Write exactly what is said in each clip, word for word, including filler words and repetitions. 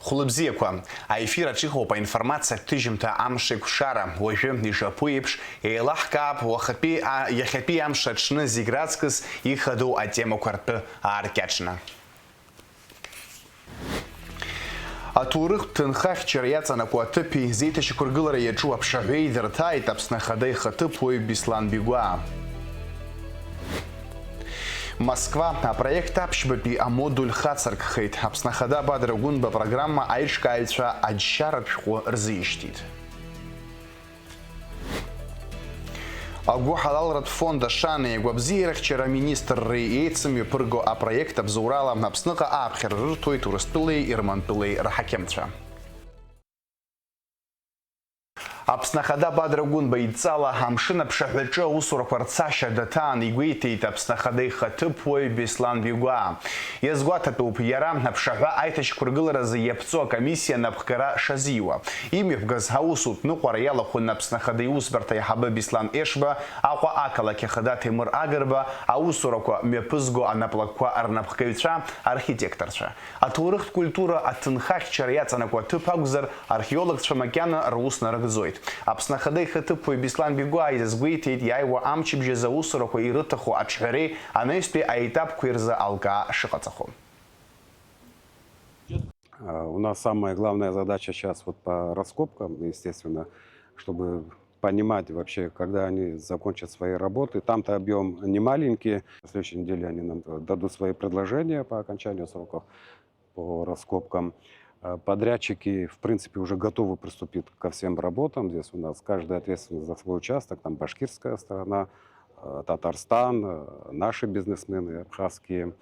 Хәлыбзиақәа, аефир аҿы иҟоуп аинформациатә ҭыжьымҭа Амшеиқәшара. Уажәы, ишаԥу еиԥш, еилаҳкаап уахатәи, а, иахьатәи амш аҽны зегь раҵкыс ихадоу атемақәа ртәы ааркьаҿны. Аҭоурыхтә ҭынхахьчара иаҵанакуа аҭыԥи зеиҭашьақәыргылара иаҿу аԥшаҳәеи дырҭааит Аԥсны Ахада ихаҭыԥуаҩ Беслан Бигәаа. Москва, апроект аԥшьбатәи амодуль хацыркхеит. Аԥсны Ахада Бадра Гәынба апрограмма аиҿкааҩцәа аџьшьаратә шәҟәы рзишьҭит. Агәыҳалалратә фонд ашани агәабзиарахьчара аминистрреи еицымҩаԥырго апроект абзоурала Аԥсныҟа ааԥхьара рырҭоит Урыстәылеи Ермантәылеи рҳақьымцәа. Аԥсны Ахада Бадра Гәынба идҵала амшын аԥшаҳәаҿы аусурақәа рцашьа даҭаан, игәеиҭеит Аԥсны Ахада ихаҭыԥуаҩ Беслан Бигәаа. Иазгәаҭатәуп, иара аԥшаҳәа аиҭашьақәыргыларазы иаԥҵоу акомиссиа анапхгара шазиуа. Имҩаԥгаз аусутә ныҟәара иалахәын Аԥсны Ахада иусбарҭа аиҳабы Беслан Ешба, Аҟәа ақалақь ахада Ҭемыр Агрба, аусурақәа мҩаԥызго анаплакқәа рнапхгаҩцәа, архитекторцәа. Аҭоурыхтә культура аҭынхахьчара иаҵанакуа ҭыԥ акәзар, археологцәа макьана рус нарыгӡоит. Аԥсны Ахада ихаҭыԥуаҩ Беслан Бигәаа изазгәеиҭеит, иааиуа амчыбжь азы аусурақәа ирыҭаху аҿҳәареи анаҩстәи аетапқәеи рзы алкаа шыҟаҵахо. А, У нас самая главная задача сейчас вот по раскопкам, естественно, чтобы понимать вообще, когда они закончат свои работы. Там-то объем не маленький. На следующей неделе они нам дадут свои предложения по окончанию сроков по раскопкам. Э, Подрядчики, в принципе, уже готовы приступить ко всем работам. Здесь у нас каждый ответственный за свой участок. Там башкирская сторона, э, Татарстан, э, наши бизнесмены абхазские.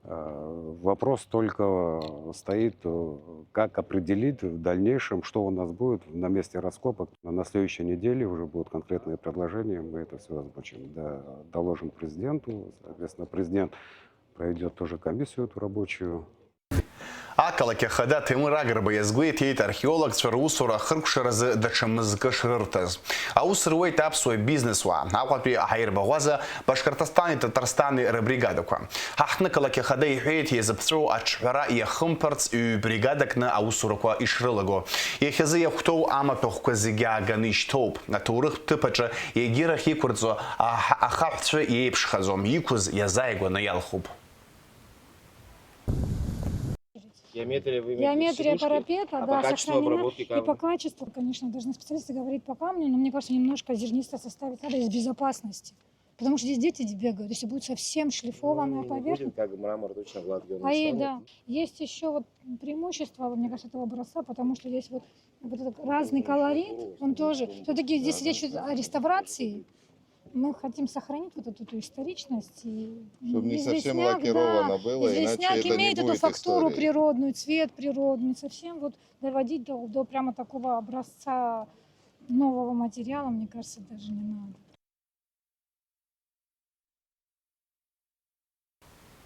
Э, Вопрос только стоит, э, как определить в дальнейшем, что у нас будет на месте раскопок. На следующей неделе уже будут конкретные предложения, мы это все озвучим, да, доложим президенту. Соответственно, президент проведет тоже комиссию эту рабочую. Ақалақь ахада Ҭемыр Агрба иазгәеиҭеит археологцәа русура ахыркәшаразы даҽа мызкы шрырҭаз. Аус руеит аԥсуа бизнесуаа, Аҟәатәи аҳаирбаӷәаза, Башқырҭыстани Татарстани рыбригадақәа. Ҳаҳҭнықалақь ахада иҳәеит, иазыԥҵәоу аҿҳәара иахымԥарц ҩ бригадакны аусурақәа ишрылаго. Иахьазы иахәҭоу амаҭәахәқәа зегьы ааганы ишьҭоуп. Аҭоурыхтә ҭыԥ аҿы егьирахь иқәырҵо аҳ-, ахаҳәцәа иеиԥшхаӡом, иқәыз иазааигәаны иалхуп. Геометрия, вы имеете в виду Геометрия сидушки? Парапета, а да, по качеству сохранена. Обработки камня? И по качеству, конечно, должны специалисты говорить по камню, но мне кажется, немножко зернисто составить надо из безопасности. Потому что здесь дети бегают, если будет совсем шлифованная поверхность. Ну, не будет, как мрамор, точно гладкий, он не станет. А и да. Есть еще вот преимущество, вот, мне кажется, этого образца, потому что есть вот, вот этот разный колорит, он тоже. Все-таки здесь речь идет о реставрации. Мы хотим сохранить вот эту, эту историчность и чтобы не совсем лакировано было, иначе это не будет история. Известняк имеет эту фактуру природную, цвет природный, совсем вот доводить до, до прямо такого образца нового материала, мне кажется, даже не надо.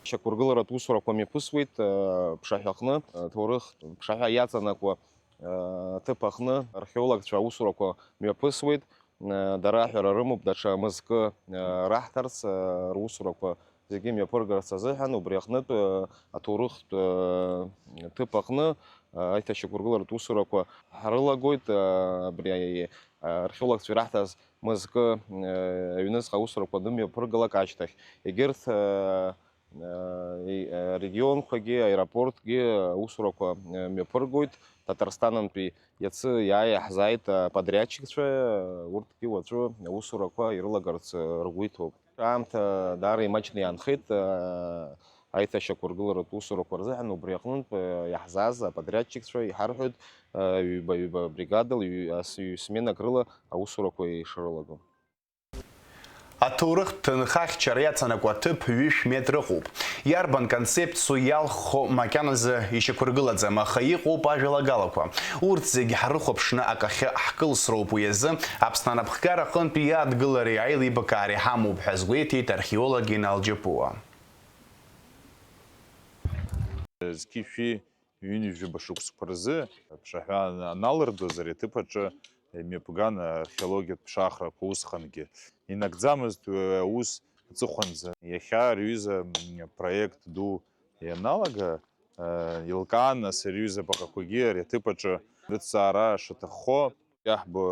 Шьақәыргыларатә усурақәа мҩаԥысуеит, э, ԥшаҳәахны, э, ҭоурых ԥшаҳәа иаҵанакуа, э, ҭыԥ аҟны археологцәа аусурақәа мҩаԥысуеит. Э, дара аҳәара рымоуп даҽа мызкы, э, раҳҭарц, э, русурақәа зегьы мҩаԥыргарц азыҳәан, убри аҟнытә, э, аҭоурыхтә, э, ҭыԥ аҟны, э, аиҭашьақәыргыларатә усурақәа ҳрылагоит, э, абри, э, археологцәа ираҳҭаз мызкы, э, аҩныҵҟа аусурақәа анымҩаԥыргалак ашьҭахь, егьырҭ, э, э, и-, э, регионқәагьы, аеропортгьы аусурақәа, э, мҩаԥыргоит. Ҭатарстанантәи иацы иааиаҳзааит аподриадчикцәа, э, урҭгьы уаҵәы аусурақәа ирылагарц, э, ргәы иҭоуп. Аамҭа даара имаҷны иаанхеит, э, аиҭашьақәыргыларатә усурақәа рзыҳәан, убри аҟнытә, э, иаҳзааз аподриадчикцәа иҳарҳәоит, э, ҩба-ҩба бригадала, ҩ-, ас-, ҩ-сменак рыла аусурақәа ишрылаго. Аҭоурыхтә ҭынхахьчара иаҵанакуа аҭыԥ ҩышә метр ыҟоуп. Иарбан концепциоу иалххо макьаназы ишьақәыргылаӡам, аха иҟоуп ажәалагалақәа. Урҭ зегьы ҳрыхәаԥшны акахьы ҳкылсроуп, уи азы Аԥсны анапхгара аҟынтәи иадгылареи аилибакаареи ҳамоуп ҳәа азгәеиҭеит археолог Инал Џьапуа. Зқьи шәи ҩынҩажәаба шықәсқәа рзы аԥшаҳәа аналырдоз ари аҭыԥ аҿы имҩаԥган археологиатә ԥшаахрақәа усҟангьы. Инагӡамызт уи аус аҵыхәанӡа. Иахьа ари аҩыза проект ду ианалага, Еилкаан асериоз абаҟақәагьы ари аҭыԥ аҿы рыҭҵаара шаҭаххо иаҳбо,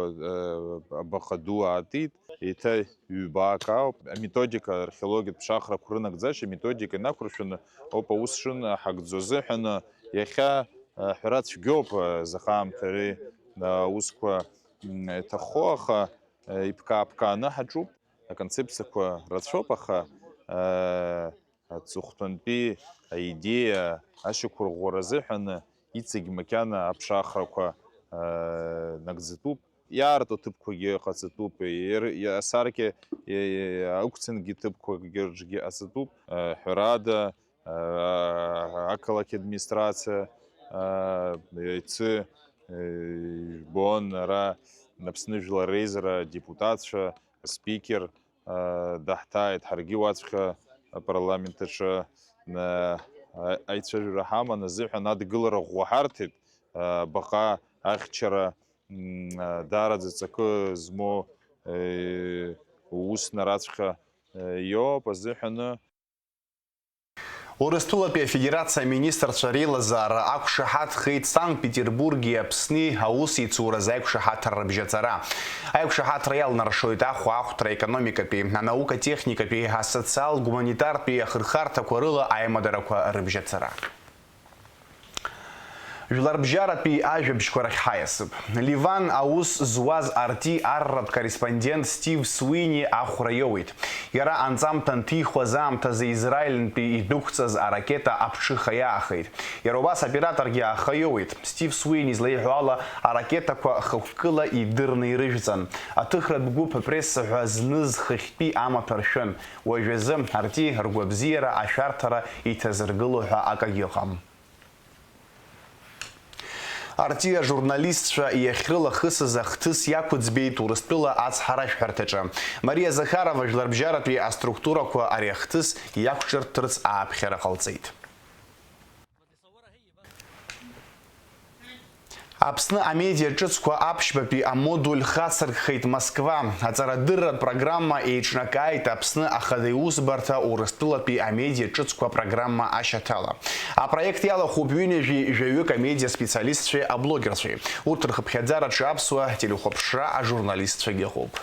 абаҟа ду аатит, еиҭа ҩбак ауп. Аметодика, археологиатә ԥшаахрақәа рынагӡашьа аметодика инақәыршәаны ауп аус шынаҳагӡо азыҳәан, иахьа ҳәара цәгьоуп, заҟа аамҭа ари аусқәа иҭаххо, аха иԥкаа-ԥкааны ҳаҿуп, аконцепциақәа рацәоуп, аха аҵыхәтәантәи аидеиа ашьақәырӷәӷәара азыҳәан иҵегь макьана аԥшаахрақәа нагӡатәуп. Иаарту аҭыԥқәагьы ҟаҵатәуп, асаркьа ықәцангьы ҭыԥқәагьы рҿгьы ҟаҵатәуп. Ҳәарада, ақалақь администрациа иацы ижәбон, ара Аԥсны Жәлар Реизара адепутатцәа, аспикер даҳҭааит, ҳаргьы уаҵәҟьа апарламент аҿы аицәажәара ҳаман азыҳәан адгылара ӷәӷәа ҳарҭеит, баҟа ахьчара даараӡа ҵакы змоу ус нараҵәҟьа иоуп азыҳәаны. Урыстәылатәи Афедерациа аминистрцәа реилазаара ақәшаҳаҭхеит Санкт-Петербурги Аԥсни аус еицуразы аиқәшаҳаҭра рыбжьаҵара. Аиқәшаҳаҭра иалнаршоит ахәаахәҭра, аекономикатәи, анаукатехникатәи, асоциал-гуманитартәи ахырхарҭақәа рыла аимадарақәа рыбжьаҵара. Жәларбжьаратәи ажәабжьқәа рахь ҳаиасып. Ливан аус зуаз Арти арратә корреспондент Стив Суини ахәра иоуеит. Иара анҵамҭа анҭихуаз аамҭазы Израилнтәи идәықәҵаз аракета аԥҽыха иаахеит. Иара убас аоператоргьы аха иоуеит. Стив Суини излеиҳәо ала, аракетақәа хықәкыла идырны ирыжәҵан. Аҭыхратә гәыԥ апресса ҳәа зныз хыхьтәи амаҭәа ршәын. Уажәазы Арти ргәабзиара ашәарҭара иҭазыргыло ҳәа акагьы ыҟам. Арти ажурналистцәа иахьрылахысыз ахҭыс иақәыӡбеит Урыстәыла ацҳаражәҳәарҭаҿы. Мариа Захарова жәларбжьаратәи аструктурақәа ари ахҭыс иақәҿырҭырц ааԥхьара ҟалҵеит. Аԥсны амедиа ҿыцқәа аԥшьбатәи амодуль хацыркхеит Москва. Аҵарадырратә программа еиҿнакааит Аԥсны Ахада Иусбарҭа Урыстәылатәи амедиа ҿыцқәа программа ашьаҭала. Апроект иалахәуп ҩынҩажәи жәаҩык амедиа специалистцәеи аблогерцәеи. Урҭ рхыԥхьаӡараҿы аԥсуа телехәаԥшра ажурналистцәагьы ыҟоуп.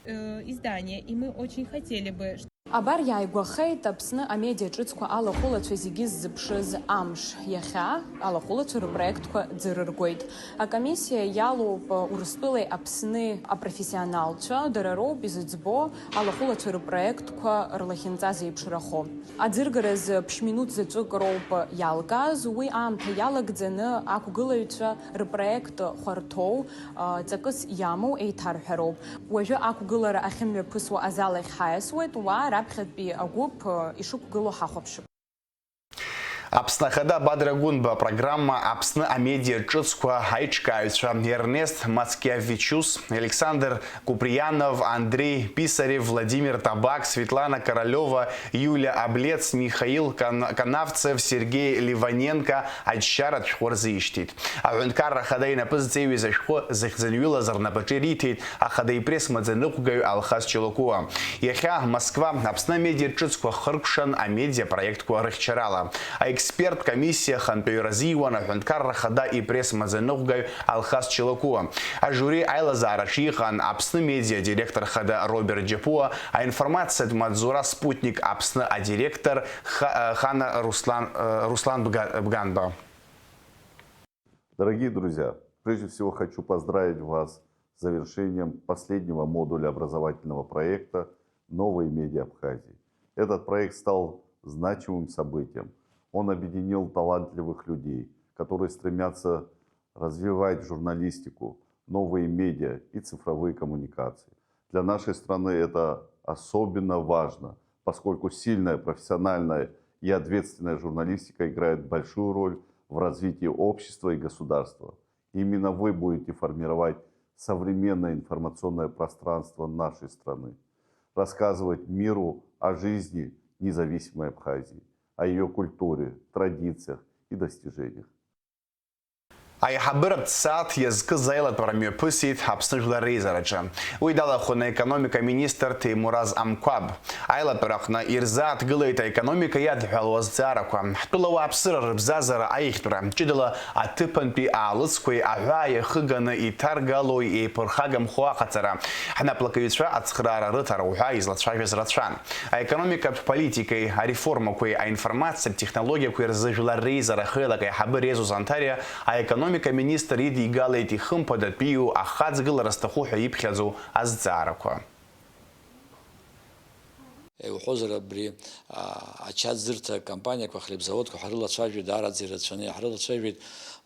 Э, издание, и мы очень хотели бы, Абар иааигәахеит Аԥсны амедиа ҿыцқәа алахәылацәа зегьы ззыԥшыз амш. Иахьа алахәылацәа рпроектқәа ӡырыргоит. Акомиссиа иалоуп Урыстәылеи Аԥсни апрофессионалцәа, дара роуп изыӡбо алахәылацәа рпроектқәа рлахьынҵа зеиԥшрахо. Аӡыргаразы ԥшь-минуҭ заҵәык роуп иалгаз, уи аамҭа иалагӡаны ақәгылаҩцәа рпроект хәарҭоу, ҵакыс иамоу еиҭарҳәароуп. Уажәы ақәгылара ахьымҩаԥысуа азал ахь ҳаиасуеит, уа раԥхьатәи агәыԥ ишықәгылоу ҳахәаԥшып. Аԥсны Ахада Бадра Гәынба апрограмма Аԥсны амедиа ҿыцқәа аиҿкааҩцәа Ернест Мацкиавичус, Александр Куприянов, Андрей Писарев, Владимир Табак, Светлана Королева, Юлия Аблец, Михаил Кан-, Канавцев, Сергей Ливаненко аџьшьаратә шәҟәы рзишьҭит. Аҳәынҭқарра Ахада инапы зҵеиҩыз ашәҟәы зыхьӡынҩылаз рнапаҿы ириҭеит Ахада ипресс-маӡаныҟәгаҩ Алхас Челакуа. Иахьа Москва Аԥсны амедиа ҿыцқәа хыркәшан амедиа проектқәа рыхьчарала. Аексперттә комиссиа хантәаҩы разиуан Аҳәынҭқарра Ахада ипресс-маӡаныҟәгаҩ Алхас Челакуа. Ажиури аилазаараҿы иҟан Аԥсны медиа директор хада Роберт Џьапуа, аинформациатә маҵзура Спутник Аԥсны адиректор Ха-, Хана Руслан, э, Руслан Бга-, Бганба. Дорогие друзья, прежде всего хочу поздравить вас с завершением последнего модуля образовательного проекта «Новые медиа Абхазии». Этот проект стал значимым событием. Он объединил талантливых людей, которые стремятся развивать журналистику, новые медиа и цифровые коммуникации. Для нашей страны это особенно важно, поскольку сильная, профессиональная и ответственная журналистика играет большую роль в развитии общества и государства. Именно вы будете формировать современное информационное пространство нашей страны, рассказывать миру о жизни независимой Абхазии, о её культуре, традициях и достижениях. Аиҳабыратә сааҭ иазкыз аилатәара мҩаԥысит Аԥсны Жәлар Реизараҿы. Уи далахәын аекономика министр Ҭемураз Амқәаб. Аилатәара аҟны ирзааҭгылеит аекономика иадҳәалоу азҵаарақәа, ҳтәыла ауааԥсыра рыбзазара аиӷьтәра, ҷыдала аҭыԥантәи аалыҵқәеи аҳәаа иахыганы иҭаргалои еиԥырхагамхо аҟаҵара, ҳнаплакыҩцәа ацхыраара рыҭара уҳәа излацәажәаз рацәан. Аекономикатә политикеи, ареформақәеи, аинформациатә технологиақәеи рзы Жәлар Реизара ахеилак аиҳабы Резо Занҭариа аекономика министр идигалеит ихымԥадатәиу ахаҵгылара зҭаху ҳәа иԥхьаӡоу азҵаарақәа. Иуҳәозар, абри, а, ачаӡырҭа компаниақәа, хлебзаводқәа ҳрылацәажәеит, даараӡа ирацәаны иаҳрылацәажәеит.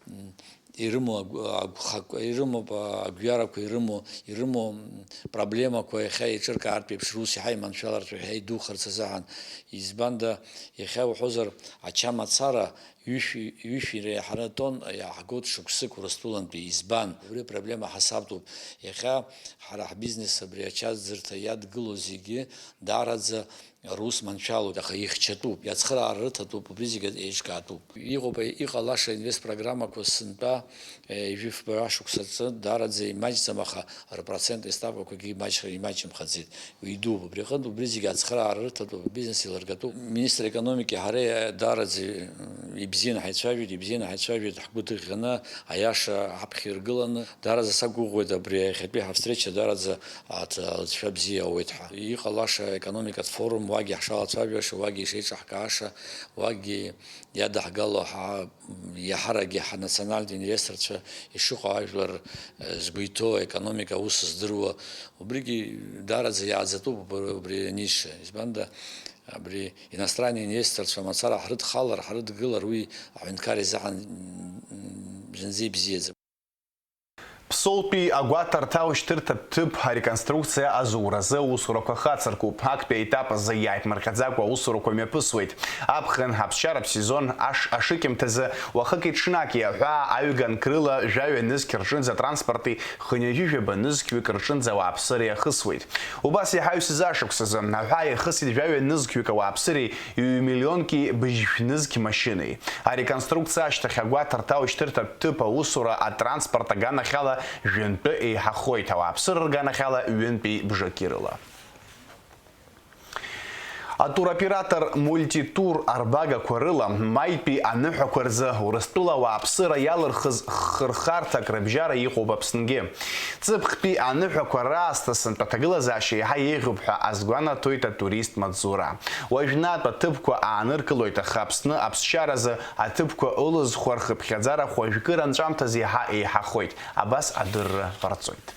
М, ирымоу агә-, агәхак-, ирымоуп, а, агәҩарақәа ирымоу, ирымоу, м, проблемақәа иахьа еиҿыркаартә еиԥш, рус иаҳа иманшәалартә, иаҳа идухарц азыҳәан. Избанда, иахьа уҳәозар, ача мацара ҩышәи-, ҩышәи реиҳаны атон иааҳгоит шықәсык Урыстәылантәи. Избан? Убри апроблема ҳасабтәуп. Иахьа ҳара ҳбизнес абри ачаӡырҭа иадгылоу зегьы даараӡа рус маншәалоит, аха ихьчатәуп, иацхыраара рыҭатәуп, убри зегьы еиҿкаатәуп. Иҟоуп, иҟалаша инвестпрограммақәа сынтәа, е, ҩажәи фба шықәсаҿы даараӡа имаҷӡам, аха рпроценттә ставкақәагьы маҷра имаҷымхаӡеит. Уи идууп, убри аҟынтә убри зегьы ацхыраара рыҭатәуп, абизнес еилыргатәуп. Министр аекономики ҳареи даараӡа, м, ибзианы ҳаицәажәеит, ибзианы ҳаицәажәеит, ҳгәы ҭыӷьӷьаны, аиаша ҳаԥхьа иргыланы, даараӡа сақәгәыӷуеит абри иахьатәи ҳавстреча даараӡа аҭ-, алҵшәа бзиа ауеит ҳәа. Иҟалаша аекономикатә форум, уагьы ҳшалацәажәаша, уагьы ишеиҿаҳкааша, уагьы иадаҳгало ҳа-, иаҳаракгьы ҳнациональтә инвесторцәа ишыҟоу ажәлар, э, згәы иҭоу, аекономика аус здыруа, убригьы даараӡа иааӡатәуп убри, убри аниша. Избанда, абри иностранный инвесторцәа мацара ҳрыдхалар, ҳрыдгылар, уи аҳәынҭқар изыҳәан, м, зынӡа ибзиаӡам. Ԥсоутәи агәаҭарҭа аушьҭырҭатә ҭыԥ ареконструкциа азуразы аусурақәа хацыркуп. Актәи аетап азы иааиԥмырҟьаӡакәа аусурақәа мҩаԥысуеит. Аԥхын аԥсшьаратә сезон аш-, ашыкьымҭазы уахыки-ҽнаки аҳәаа аҩган крыла жәаҩа нызқь рҿынӡа транспорти хынҩажәи жәаба нызқьҩык рҿынӡа ауааԥсыра иахысуеит. Убас иаҳа ҩсыза шықәсазы аҳәаа иахысит жәаҩа нызқьҩык ауааԥсыреи ҩ-миллионки быжьшә нызқь машьынеи. Ареконструкциа ашьҭахь агәаҭарҭа аушьҭырҭатә ҭыԥ аусура атранспорт аганахьала жәантәы еиҳахоит, ауааԥсыра рганахьала ҩынтәи бжаки рыла. Атуроператор Мультитур арбагақәа рыла маитәи аныҳәақәа рзы Урыстәыла ауааԥсыра иалырхыз хырхарҭак рыбжьара иҟоуп Аԥснгьы. Ҵыԥхтәи аныҳәақәа раасҭа сынтәа аҭагылазаашьа еиҳа еиӷьуп ҳәа азгәанаҭоит атурист маҵзура. Уажәнатә аҭыԥқәа ааныркылоит, аха Аԥсны аԥсшьаразы аҭыԥқәа ылызхуа рхыԥхьаӡара хәажәкы ранҵәамҭазы иаҳа еиҳахоит, абас адырра ҟарҵоит.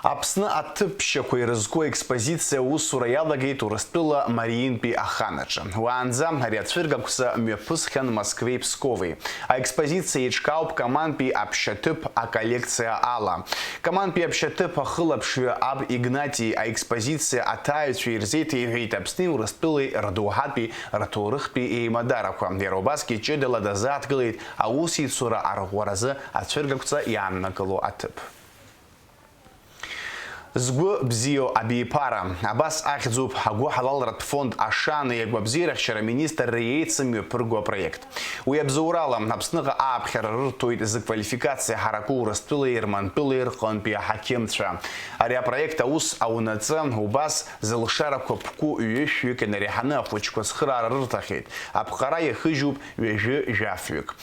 Аԥсны аҭыԥшьақәа ирызку аекспозициа аусура иалагеит Урыстәыла Мариинтәи аханаҿы. Уаанӡа ари ацәыргақәҵа мҩаԥысхьан Москвеи Псковеи. Аекспозициа еиҿкаауп Камантәи аԥшьаҭыԥ аколлекциа ала. Камантәи аԥшьаҭыԥ ахылаԥшҩы аб Игнати аекспозициа аҭааҩцәа ирзеиҭеиҳәеит Аԥсни Урыстәылеи рдоуҳатәи рҭоурыхтәи еимадарақәа. Иара убасгьы ҷыдала дазааҭгылеит аусеицура арӷәӷәаразы ацәыргақәҵа иааннакыло аҭыԥ. Згәы бзиоу абиԥара. Абас ахьӡуп агәыҳалалратә фонд Ашана иагәабзиарахьчара аминистрра еицымҩаԥырго апроект. Уи абзоурала, Аԥсныҟа ааԥхьара рырҭоит зквалификациа ҳараку Урыстәылеи Ермантәылеи рҟынтәи аҳақьымцәа. Ари апроект аус аунаҵы убас зылшарақәа ԥку ҩышәҩык инареиҳаны ахәыҷқәа цхыраара рырҭахьеит. Аԥҟара иахыжьуп ҩажәи жәафҩык.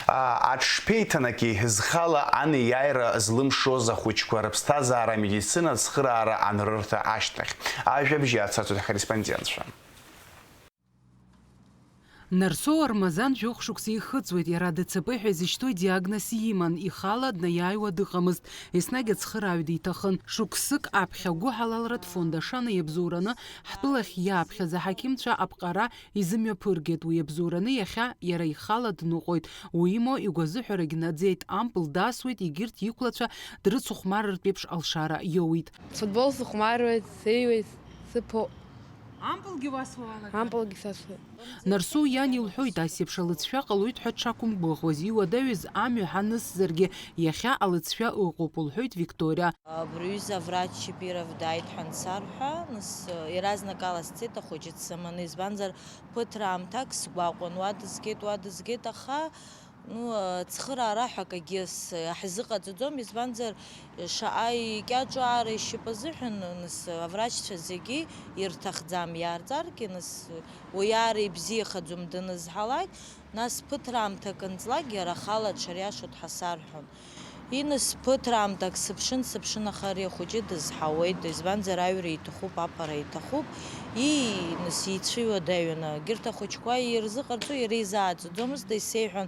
А, аҽшԥеиҭанакеи, зхала анеиааира злымшоз ахәыҷқәа рыԥсҭазаара амедицина ацхыраара анрырҭа ашьҭахь. Ажәабжь иацаҵоит ҳкорреспондентцәа. Нарсоу Армазан жәохә шықәса ихыҵуеит, иара ДЦП ҳәа изышьҭоу диагноз иман, ихала днаиааиуа дыҟамызт, еснагь ацхырааҩ диҭахын. Шықәсык аԥхьа агәыҳалалратә фонд Ашана иабзоураны ҳтәылахь иааԥхьаз аҳақьымцәа аԥҟара изымҩаԥыргеит, уи иабзоураны иахьа иара ихала дныҟәоит, уимоу игәазыҳәарагь наӡеит, ампыл дасуеит, егьырҭ иқәлацәа дрыцыхәмарыртә еиԥш алшара иоуит. Футбол сыхәмаруеит, сеиуеит, сыԥо. Ампылгьы уасуа уалагар? Ампылгьы сасуеит. Нарсоу иан илҳәоит, ас еиԥш алыҵшәа ҟалоит ҳәа дшақәымгәыӷуаз, иуадаҩыз амҩа ҳанысзаргьы, иахьа алыҵшәа ыҟоуп, лҳәоит Викториа. Абри аҩыза аврач Чепиров дааит ҳәа ансарҳәа, нас, иаразнакала сцеит ахәыҷы дсыманы, избанзар, ԥыҭраамҭак сгәаҟуан, уа дызгеит, уа дызгеит, аха Ну, ацхыраара ҳәа акгьы с-, ҳзыҟаҵаӡом, избанзар, шаҟа икьаҿу аара ишьап азыҳәан, нас, аврачцәа зегьы ирҭахӡам, иаарҵаргьы, нас, уи аара ибзиахаӡом данызҳалак, нас ԥыҭраамҭак анҵлак, иара ахала аҽариашо дҳасарҳәон. Инас ԥыҭраамҭак сыԥшын, сыԥшын, аха ари ахәыҷы дызҳауеит, избанзар, аҩра иҭахуп, аԥара иҭахуп, ии, нас ицәыуадаҩын, егьырҭ ахәыҷқәа ирзыҟарҵо иара изааӡаӡомызт, исеиҳәон,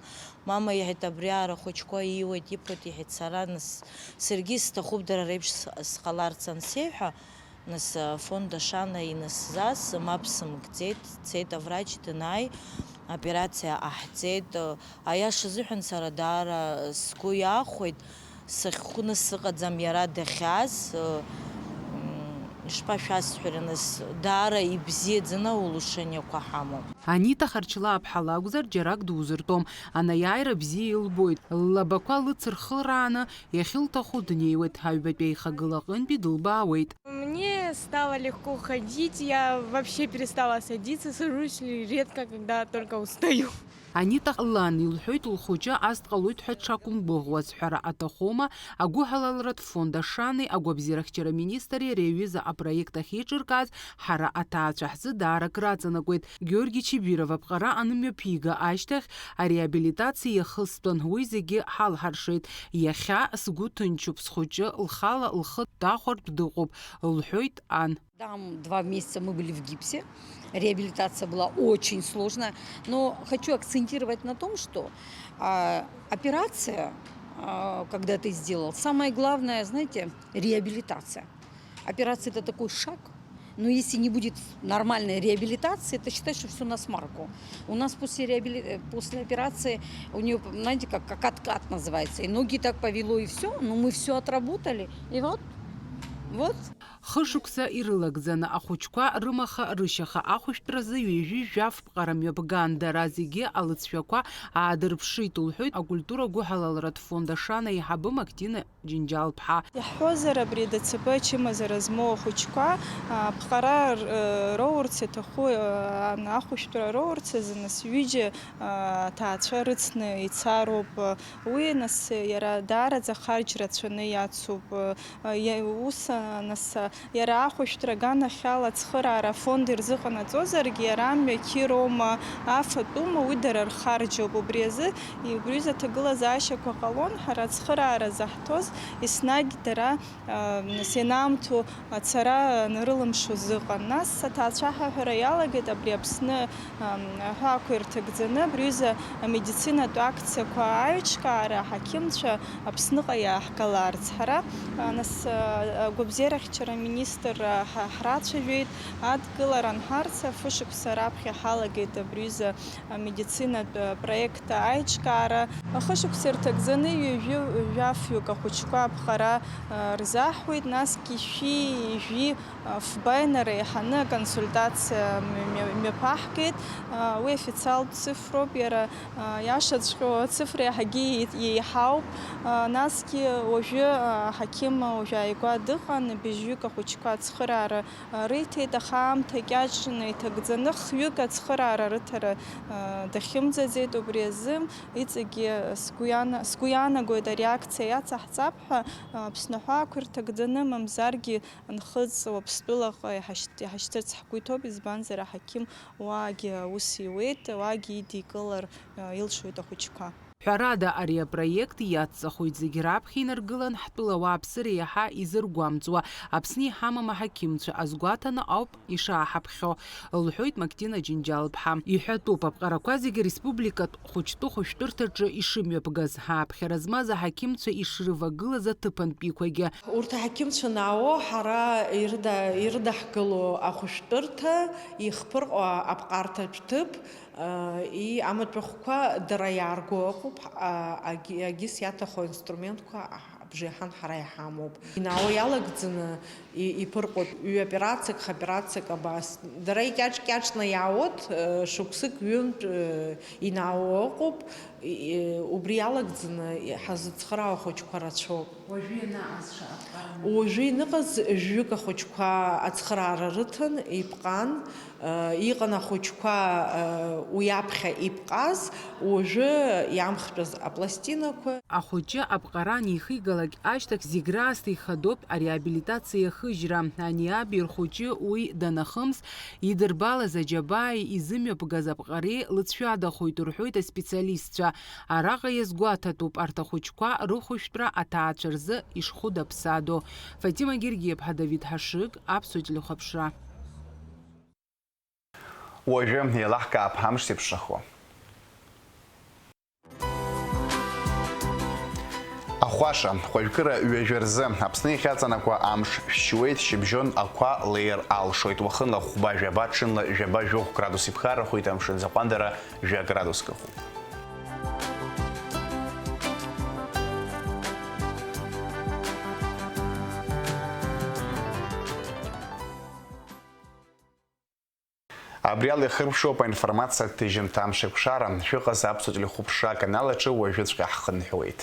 мама, иҳәеит, абри аара ахәыҷқәа ииуеит, иԥоит, иҳәеит, сара, нас, саргьы исҭахуп дара реиԥш с-, сҟаларц ансеиҳәа, нас, афонд Ашана инасзас, мап сымкӡеит, дцеит аврач, данааи, операциа ҟаҳҵеит. Аиаша азыҳәан, сара даара сгәы иахәеит, сахьхәны сыҟаӡам иара дахьааз, м, ишԥашәасҳәари, нас, даара ибзиаӡаны аулушениақәа ҳамоуп. Анита Харчлааԥҳа лакәзар, џьарак дузыртәом. Анеиааира бзиа илбоит. Ллабақәа лыцырхырааны, иахьылҭаху днеиуеит, аҩбатәи аихагыла аҟынтәи дылбаауеит. Мне стало легко ходить, я вообще перестала садиться, сажусь редко, когда только устаю. Анита лан илҳәоит, лхәыҷы ас дҟалоит ҳәа дшақәымгәыӷуаз. Ҳәара аҭахума, агәыҳалалратә фонд Ашани агәабзиарахьчара министри ари аҩыза апроект ахьеиҿыркааз ҳара аҭаацәа ҳзы даара акраҵанакуеит. Георги Чибиров аԥҟара анымҩаԥига ашьҭахь, ареабилитациа иахыстәын, уи зегьы ҳалҳаршеит. Иахьа сгәы ҭынчуп, схәыҷы лхала лхы дахәартә дыҟоуп, лҳәоит ан. Там два месяца мы были в гипсе. Реабилитация была очень сложная. Но хочу акцентировать на том, что, а, операция, а, когда ты сделал, самое главное, знаете, реабилитация. Операция — это такой шаг, но если не будет нормальной реабилитации, это считай, что всё на смарку. У нас после реабили-, э, после операции у неё, знаете, как, как откат называется. И ноги так повело, и всё, но мы всё отработали. И вот, вот. Хышықәса ирылагӡаны ахәыҷқәа рымаха-рышьаха ахәышәтәразы ҩажәи жәаф ԥҟара мҩаԥган, дара зегьы алыҵшәақәа аадырԥшит, лҳәоит акультура гәыҳалалратә фонд Ашана аиҳабы Мактина Џьынџьал-ԥҳа. Иаҳҳәозар, абри ДЦП ачымазара змоу ахәыҷқәа, а, ԥҟара р-, роурц иаҭаху, а, ахәышәтәра роурц азы нас ҩыџьа, а, аҭаацәа рыцны ицароуп. Уи нас иара даараӡа харџь рацәаны иацуп. Иа-, ус, а, нас, а, иара ахәышәтәра аганахьала ацхыраара афонд ирзыҟанаҵозаргьы, иара амҩа қьыроума, афатәума, уи дара рхарџьоуп. Убри азы, и-, убри рзы аҭагылазаашьақәа ҟалон, ҳара ацхыраара заҳҭоз, еснагь дара, а, нас ианаамҭоу ацара анрылымшоз ыҟан. Нас аҭаацәа ҳаҳәара иалагеит, абри Аԥсны Ам, аҳәаақәа ирҭагӡаны абри аҩыза амедицинатә акциақәа аиҿкаара аҳақьымцәа Аԥсныҟа иааҳгаларц. Ҳара, а, нас, а, агәабзиарахьчара аминистрра ҳа-, ҳрацәажәеит, адгылара анҳарц, фышықәса раԥхьа ҳалагеит абри аҩыза амедицинатә, а, проект аиҿкаара. Ахышықәса ирҭагӡаны ҩажәи жәафҩык ахәыҷқәа аԥҟара, а, рзаҳуеит, насгьы шәи ҩажәи Фба инареиҳаны аконсультациа мҩа-, мҩаԥаҳгеит. Уи официалтә цифроуп, иара, иашаҵәҟьоу ацифра иаҳагьы еи-, еиҳауп. Насгьы уажәы аҳақьым уажә ааигәа дыҟан, быжьҩык ахәыҷқәа ацхыраара риҭеит, аха аамҭа кьаҿны иҭагӡаны хҩык ацхыраара рыҭара дахьымӡаӡеит. Убри азы иҵегьы сгәы иана-, сгәы иаанагоит ари акциа иацаҳҵап ҳәа, Аԥсны аҳәаақәа ирҭагӡаны, мамзаргьы Нхыҵ Уаԥстәылаҟа иҳашьҭ-, иҳашьҭырц ҳгәы иҭоуп, избанзар, аҳақьым уаагьы аус иуеит, уаагьы идикылар, а, илшоит ахәыҷқәа. Ҳәарада, ари апроект иацҵахоит зегь раԥхьа инаргылан, ҳтәыла ауааԥсыра иаҳа изыргәамҵуа, Аԥсны иҳамам аҳақьымцәа азгәаҭаны ауп ишааҳаԥхьо, лҳәоит Мактина Џьынџьал-ԥҳа. Иҳәатәуп, аԥҟарақәа зегь республикатә хәыҷтәы хәышәтәырҭаҿы ишымҩаԥгаз, ааԥхьара змаз аҳақьымцәа ишрывагылаз аҭыԥантәиқәагьы. Урҭ аҳақьымцәа нао ҳара ирыда-, ирыдаҳгыло ахәышәтәырҭа ихԥырҟо аԥҟарҭатә ҭыԥ, и амаҭәахәқәа дара иаарго ыҟоуп, а, агьи-, агьыс иаҭаху аинструментқәа бжеиҳан ҳара иҳамоуп. Инао иалагӡаны и-, иԥырҟоит ҩ-операциак, х-операциак абас. Дара икьаҿ-кьаҿны иаауеит, э, шықәсык ҩынтә, э, инао ыҟоуп. И-, и-, убри иалагӡаны ҳазыцхраауа ахәыҷқәа рацәоуп. Уажәы ианаҟаз шаҟа ԥҟаран? Уажәы иныҟаз жәҩык ахәыҷқәа ацхыраара рыҭан, иԥҟан, э, иҟан ахәыҷқәа, э, уи аԥхьа иԥҟаз, уажәы иамхтәыз апластинақәа. Ахәыҷы аԥҟара анихигалак ашьҭахь зегь раасҭа ихадоуп ареабилитациа ахыжьра. Ани аби рхәыҷы уи данахымс, идырбалаз аџьабааи изымҩаԥгаз аԥҟареи лыҵшәадахоит, рҳәоит аспециалистцәа. Араҟа иазгәаҭатәуп арҭ ахәыҷқәа рыхәышәтәра аҭаацәа рзы ишхәыдаԥсадоу. Фатима Гергиаԥҳа, Давид Ҳашыг, Аԥсуа телехәаԥшра. Уажәы еилаҳкаап амш зеиԥшрахо. Ахәаша, хәажәкыра ҩажәа рзы, Аԥсны иахьаҵанакуа амш шьуеит, шьыбжьон ақәа леир алшоит. Уахынла хәба жәаба, ҽынла жәаба жәохә градус иԥхаррахоит, амшын заҟәандара жәа градуск ыҟоуп. Абри ала ихыркәшоуп аинформациатә ҭыжьымҭа амшеикәшара. Шәыҟаз Аԥсуа телехәаԥшра аканал аҿы уажәыҵәҟьа ҳхынҳәуеит.